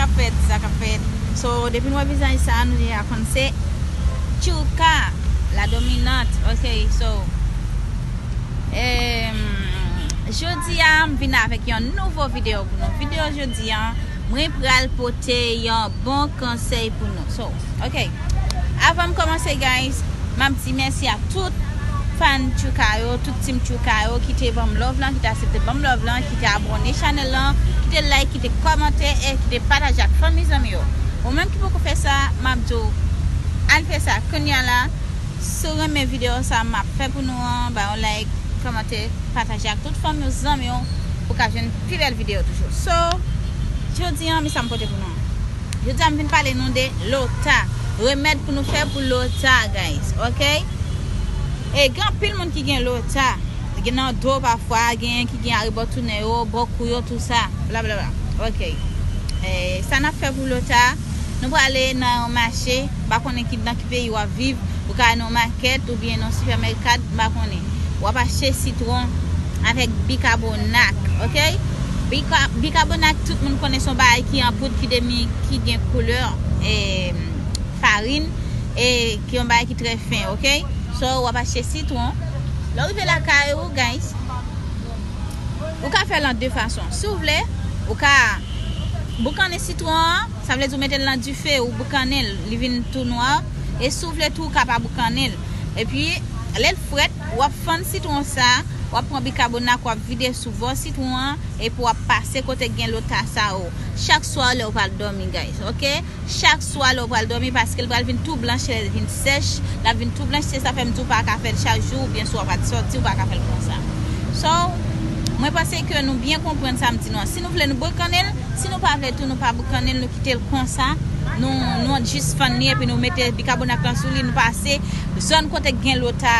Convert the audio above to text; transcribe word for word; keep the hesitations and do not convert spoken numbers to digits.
K ap fèt, sa k ap fèt. So, depi nou wè vizaj sa, nou deja konn se Tchouka, la dominante. Ok, so, em, jodi a, m vin avèk yon nouvo videyo pou nou. Videyo jodi a, mwen pral pote yon bon konsèy pou nou. So, ok, avan m kòmanse, guys, m ap di mèsi a tout fan Tchouka yo, tout team Tchouka yo ki te ban m love lan, ki te aksepte ban m love lan, ki te abòne chanèl lan, ki te like, ki te kòmante e ki te pataje ak fanmi, zanmi yo. Ou menm ki poko fè sa, m ap di w, al fè sa kounye a la. Si w renmen videyo sa m ap fè pou nou an, ba yon like, kòmante, pataje ak tout fanmi w, zanmi w, pou w ka jwenn pi bèl videyo toujou. So, jodi an, men sa m pote pou nou. Jodi a, m vin pale nou de lota. Remèd pou nou fè pou lota, guys. Ok? E gen anpil moun ki gen lota. Gen nan do pafwa, gen ki gen arebò tounen yo, bò kou yo, tou sa. Blablabla. Ok. E, sa n ap fè pou lota, nou prale nan yon mache, m pa konnen ki, nan ki peyi w ap viv, ou ka al nan yon makèt oubyen nan yon sipèmèkat, m pa konnen. W ap achte sitwon avèk bikabonak, ok? Bika-, bikabonak, tout moun konnen se yon bagay ki an poud, ki demi, ki gen koulè, e, farin, e ki yon bagay ki trè fen, ok? So, w ap achte sitwon. Lè w rive lakay ou, guys, ou ka fè l an de fason. Si w vle, ou ka boukannen sitwon an, sa vle di w mete l nan dife, ou boukannen l, li vin tou nwa. E si w vle tou, ou ka pa boukannen l. Epi, lè l frèt, w ap fann sitwon sa, w ap pran bikabonak, w ap vide sou bò sitwon an, epi w ap pase kote k gen lota sa yo. Chak swa, lè w pral dòmi, guys, ok? Chak swa lè w pral dòmi, paske l pral vin tou blanch, lè l vin sèch, l ap vin tou blanch, se sa fè m di w pa ka fè l chak jou, oubyen si w ap sòti, ou pa ka fè l konsa. So, mwen panse ke nou byen konprann sa m di nou an. Si nou vle, nou boukannen l, si nou pa vle tou, nou pa boukannen l, nou kite l konsa, nou, nou jis fann li, epi nou mete bikabonak lan sou li, nou pase zòn kote k gen lota.